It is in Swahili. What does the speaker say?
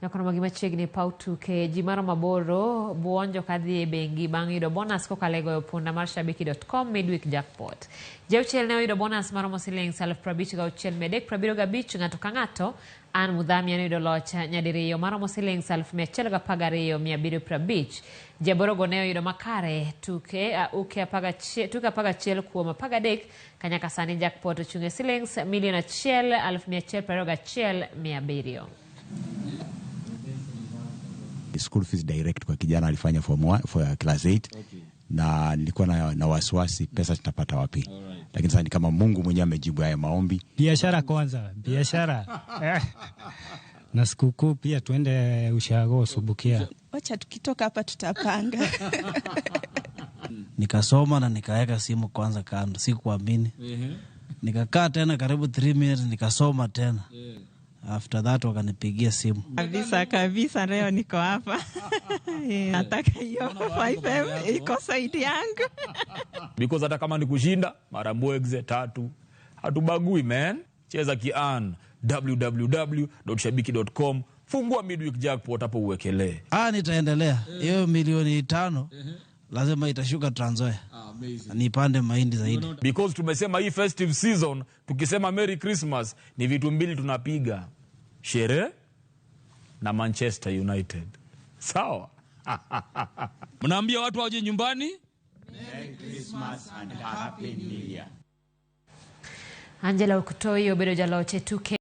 Nyaka romo gi machiegni e paw tuke, ji maromo 8 buonjo kadhi e bengi bang' yudo bonus kokalo e goyo punda mar shabiki.com midweek jackpot. Ji auchiel ne oyudo bonus maromo siling 56,375 ng'ato ka ng'ato. Ann Mudhamia ne oyudo loch nyadiriyo maromo siling 112,750. Ji aborogo ne oyudo makare tuke uke apagachiel, tuke 11 kuom 13 ka nyaka sani jackpot ochung' e silings milion 1 121,700. School fees direct kwa kijana alifanya form 1 for class 8. Na nilikuwa na wasiwasi pesa tutapata wapi. Lakini sasa ni kama Mungu mwenyewe amejibu haya maombi. Biashara kwanza, biashara. Na sikukuu pia tuende ushago Subukia. Wacha tukitoka hapa tutapanga. Nikasoma na nikaweka simu kwanza kando, sikuamini. Nikakaa tena karibu 3 minutes nikasoma tena. After that wakanipigia simu. Kabisa kabisa, leo niko hapa. Nataka hiyo 5M iko side yangu. Because hata kama ni kushinda mara mbwegze tatu, hatubagui man. Cheza kian www.shabiki.com, fungua midweek jackpot hapo uwekelee. Nitaendelea. Hiyo milioni 5 lazima itashuka Trans Nzoia. Nipande mahindi zaidi. Because tumesema hii festive season, tukisema Merry Christmas ni vitu mbili tunapiga. Sherehe na Manchester United. Sawa? Mnaambia watu waje nyumbani? Merry Christmas and Happy New Year. Angela Okutoi obedo jaloch e tuke